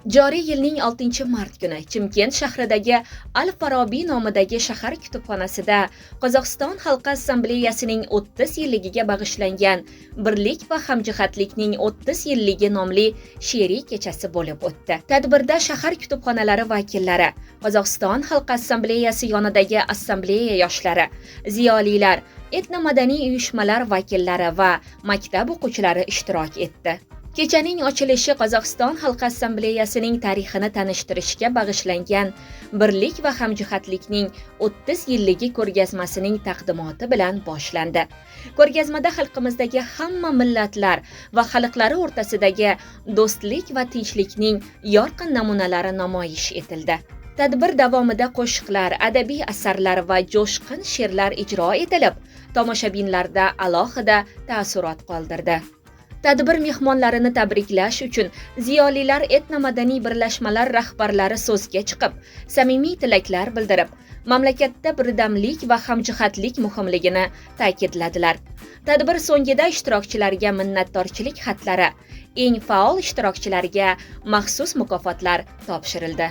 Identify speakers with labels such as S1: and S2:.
S1: Joriy yilning 6-mart kuni Chimkent shahridagi Al-Farobiy nomidagi shahar kutubxonasida Qozog'iston Xalqi Assambleyasining 30 yilligiga bag'ishlangan Birlik va hamjihatlikning 30 yilligi nomli she'riy kechasi bo'lib o'tdi. Tadbirda shahar kutubxonalari vakillari, Qozog'iston Xalqi Assambleyasi yonidagi assambleya yoshlari, ziyolilar, etnomadaniy uyushmalar vakillari va maktab o'quvchilari ishtirok etdi. Kechaning ochilishi Qozog'iston Xalqi Assambleyasining tarixini tanishtirishga bag'ishlangan Birlik va hamjihatlikning 30 yilligi ko'rgazmasining taqdimoti bilan boshlandi. Ko'rgazmada xalqimizdagi hamma millatlar va xalqlari o'rtasidagi do'stlik va tinchlikning yorqin namunalari namoyish etildi. Tadbir davomida qo'shiqlar, adabiy asarlar va jo'shqin she'rlar ijro etilib, tomoshabinlarda alohida taassurot qoldirdi. Tadbir mehmonlarini tabriklash uchun ziyolilar, etnomadaniy birlashmalar rahbarlari so'zga chiqib, samimiy tilaklar bildirib, mamlakatda birdamlik va hamjihatlik muhimligini ta'kidladilar. Tadbir so'ngida ishtirokchilarga minnatdorchilik xatlari, eng faol ishtirokchilarga maxsus mukofotlar topshirildi.